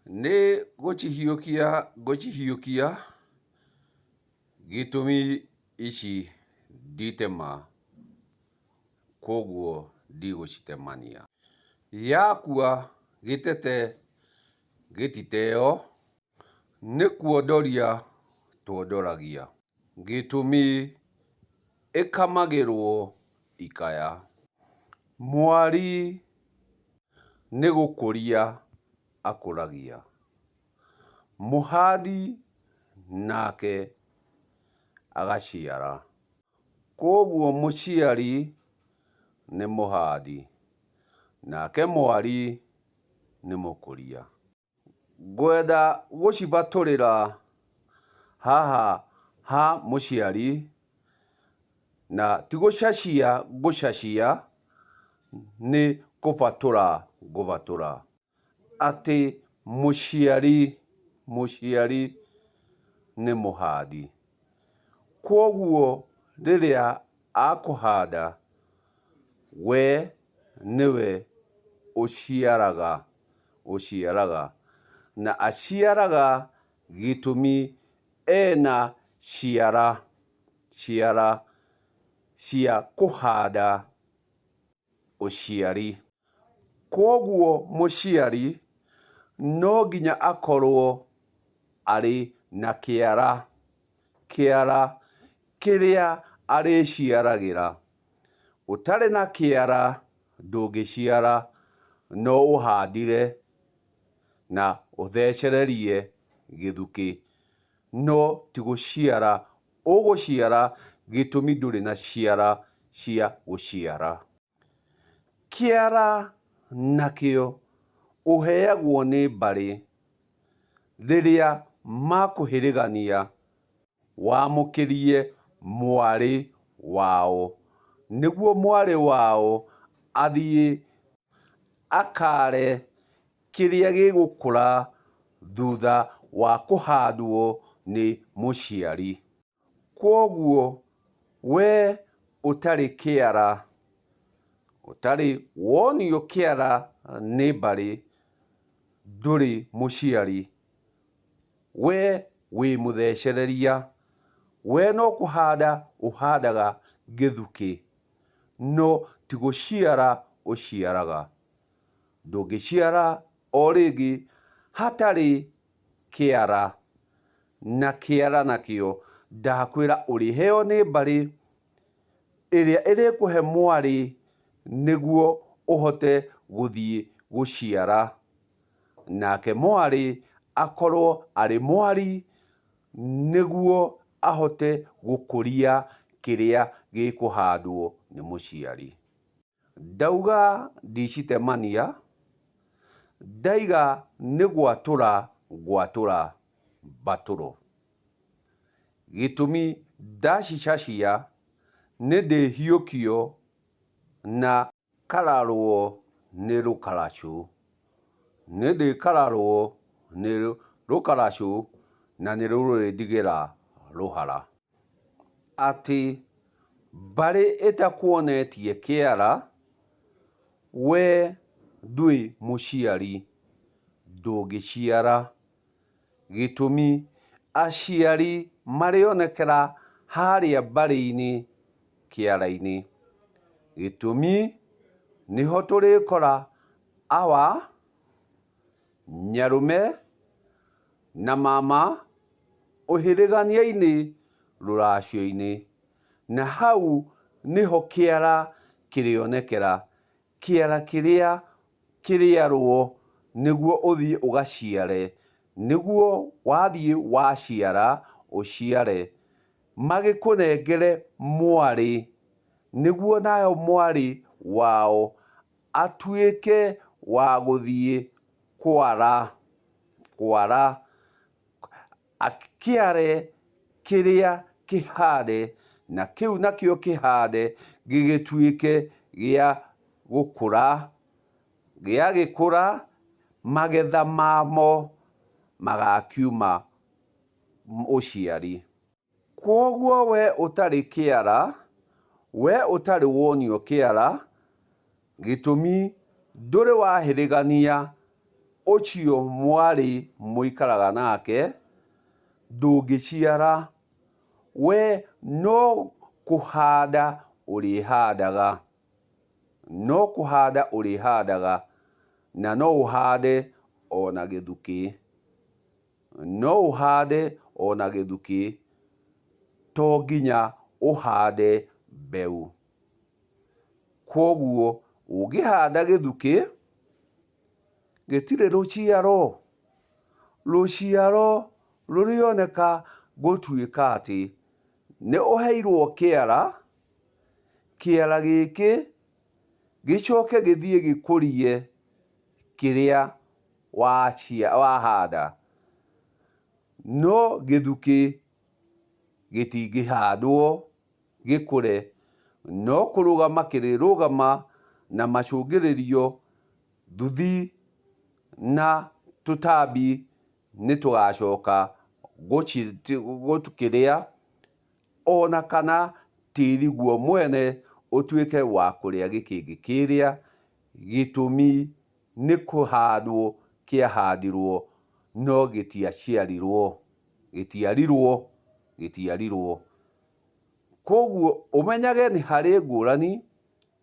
Nĩ gũcihiũkia ngũcihiũkia, gĩtũmi ici nditema, kwoguo ndigũcitemania. Yakua gĩtete gĩtiteo, nĩ kuondoria tuondoragia. Gĩtũmi ĩkamagĩrwo ikaya. Mwari nĩ gũkũria akũragia, mũhandi nake agaciara. Kwoguo mũciari nĩ mũhandi nake mwari nĩ mũkũria. Ngwenda gũcibatũrĩra haha ha mũciari, na ti gũcacia ngũcacia, nĩ kũbatũra ngũbatũra. Atĩ mũciari, mũciari nĩ mũhandi. Kwoguo rĩrĩa akũhanda, we nĩwe ũciaraga, ũciaraga. Na aciaraga gĩtũmi ena ciara, ciara cia kũhanda ũciari. Kwoguo mũciari no nginya akorwo arĩ na kĩara, kĩara kĩrĩa arĩciaragĩra. Ũtarĩ na kĩara ndũngĩciara, no ũhandire na ũthecererie gĩthukĩ, no ti gũciara ũgũciara gĩtũmi ndũrĩ na ciara cia gũciara. Kĩara nakĩo ũheagwo nĩ mbarĩ rĩrĩa makũhĩrĩgania wamũkĩrie mwarĩ wao, nĩguo mwarĩ wao athiĩ akare kĩrĩa gĩgũkũra thutha wa kũhandwo nĩ mũciari. Kwoguo we ũtarĩ kĩara, ũtarĩ wonio kĩara nĩ mbarĩ, ndũrĩ mũciari. We wĩ mũthecereria, we no kũhanda ũhandaga gĩthukĩ, no ti gũciara ũciaraga. Ndũngĩciara o rĩngĩ hatarĩ kĩara, na kĩara nakĩo ndakwĩra ũrĩheo nĩ mbarĩ ĩrĩa ĩrĩkũhe mwarĩ nĩguo ũhote gũthiĩ gũciara. Nake mwarĩ akorwo arĩ mwari nĩguo ahote gũkũria kĩrĩa gĩkũhandwo nĩ mũciari. Ndauga ndicitemania, ndaiga nĩ gwatũra ngwatũra mbatũro. Gĩtũmi ndacicacia nĩ ndĩhiũkio na kararwo nĩ rũkaracũ. Nĩ ndĩkararwo nĩ rũkaracũ na nĩ rũrĩndigĩra rũhara. Atĩ mbarĩ ĩtakuonetie kĩara, we ndwĩ mũciari, ndũngĩciara. Gĩtũmi, aciari marĩonekera harĩa mbarĩ-inĩ kĩara-inĩ. Gĩtũmi, nĩho tũrĩkora awa, nyarũme na mama ũhĩrĩgania-inĩ rũracio-inĩ. Na hau nĩho kĩara kĩrĩonekera. Kĩara kĩrĩa kĩrĩarwo nĩguo ũthiĩ ũgaciare, nĩguo wathiĩ waciara, ũciare magĩkũnengere mwarĩ, nĩguo nayo mwarĩ wao atuĩke wa gũthiĩ kwara, kwara, kĩare kĩrĩa kĩhande, na kĩu nakĩo kĩhande gĩgĩtuĩke gĩa gũkũra, gĩagĩkũra magetha mamo magakiuma ũciari. Kwoguo we ũtarĩ kĩara, we ũtarĩ wonio kĩara, gĩtũmi ndũrĩ wahĩrĩgania Ũcio mwarĩ mũikaraga nake ndũngĩciara, we no kũhanda ũrĩhandaga, no kũhanda ũrĩhandaga, na no ũhande o na gĩthukĩ, no ũhande o na gĩthukĩ, to nginya ũhande mbeũ. Kwoguo ũngĩhanda gĩthukĩ, gĩtirĩ rũciaro, rũciaro rũrĩoneka gũtuĩka atĩ nĩ ũheirwo kĩara, kĩara gĩkĩ gĩcoke gĩthiĩ gĩkũrie kĩrĩa wahanda. No gĩthukĩ gĩtingĩhandwo gĩkũre, no kũrũgama kĩrĩrũgama na macũngĩrĩrio Nduthi na tũtambi nĩ tũgacoka gũkĩrĩa, ona kana tĩri guo mwene ũtuĩke wa kũrĩa gĩkĩngĩ kĩrĩa, gĩtũmi nĩ kũhandwo kĩahandirwo no gĩtiaciarirwo, gĩtiarirwo, gĩtiarirwo. Koguo ũmenyage nĩ harĩ ngũrani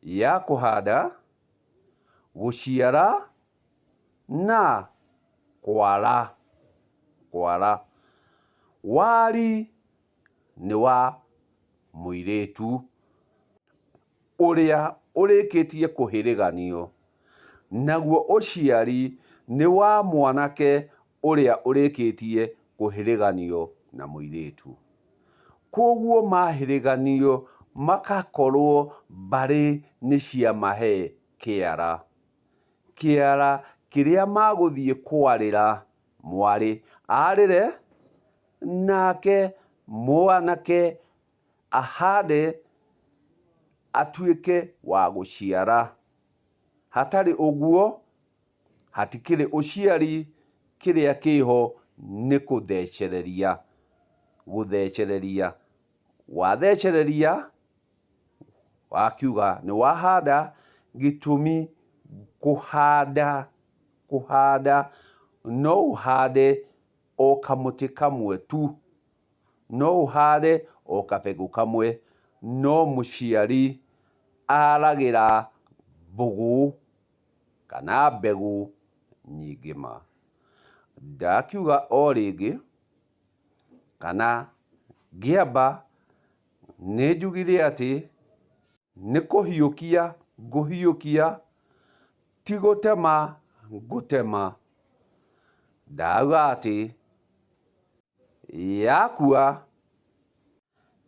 ya kũhanda, gũciara na kwara, kwara. Wari nĩ wa mũirĩtu ũrĩa ũrĩkĩtie kũhĩrĩganio, naguo ũciari nĩ wa mwanake ũrĩa ũrĩkĩtie kũhĩrĩganio na mũirĩtu. Koguo mahĩrĩganio makakorwo mbarĩ nĩ ciamahe kĩara. Kĩara kĩrĩa magũthiĩ kwarĩra, mwarĩ arĩre, nake mwanake ahande atuĩke wa gũciara. Hatarĩ ũguo, hatikĩrĩ ũciari, kĩrĩa kĩho nĩ kũthecereria, gũthecereria. Wathecereria, wakiuga nĩ wahanda, gĩtũmi kũhanda, kũhanda no ũhande o kamũtĩ kamwe tu, no ũhande o kabegũ kamwe, no mũciari aragĩra mbũgũ kana mbegũ nyingĩ ma. Ndakiuga o rĩngĩ, kana ngĩamba nĩ njugire atĩ nĩ kũhiũkia ngũhiũkia, ti gũtema ngũtema. Ndauga atĩ yakua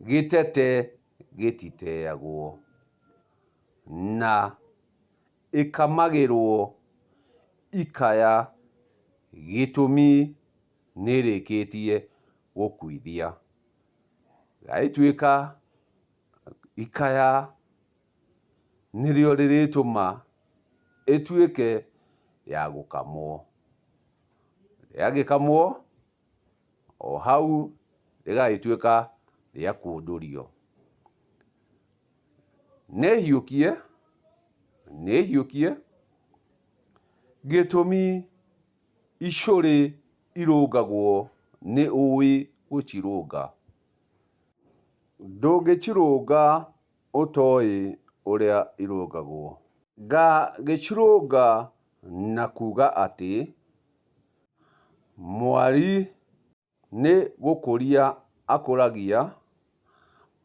gĩtete gĩtiteagwo, na ĩkamagĩrwo ikaya, gĩtũmi nĩĩrĩkĩtie gũkuithia. Gagĩtuĩka ikaya nĩrĩo rĩrĩtũma ĩtuĩke ya gũkamwo. Rĩagĩkamwo, o hau rĩgagĩtuĩka rĩa kũndũrio. Nĩ hiũkie, nĩ hiũkie, gĩtũmi icũrĩ irũngagwo nĩ ũĩ gũcirũnga. Ndũngĩcirũnga ũtoĩ ũrĩa irũngagwo. Ngagĩcirũnga na kuga atĩ mwari nĩ gũkũria akũragia,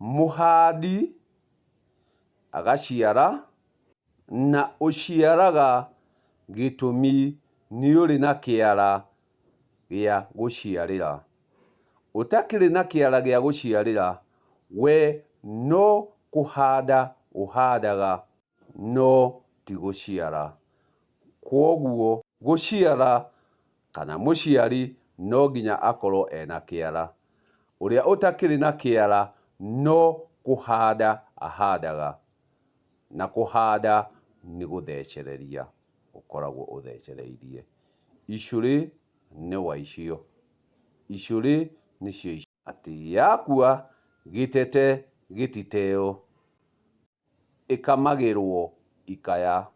mũhandi agaciara, na ũciaraga gĩtũmi nĩũrĩ na kĩara gĩa gũciarĩra. Ũtakĩrĩ na kĩara gĩa gũciarĩra, we no kũhanda ũhandaga no ti gũciara. Kwoguo gũciara kana mũciari no nginya akorwo ena kĩara. Ũrĩa ũtakĩrĩ na kĩara no kũhanda ahandaga, na kũhanda nĩ gũthecereria ũkoragwo ũthecereirie. Icũrĩ nĩ wa icio, icũrĩ nĩcio icio. Atĩ yakua gĩtete gĩtiteo, ĩkamagĩrwo ikaya.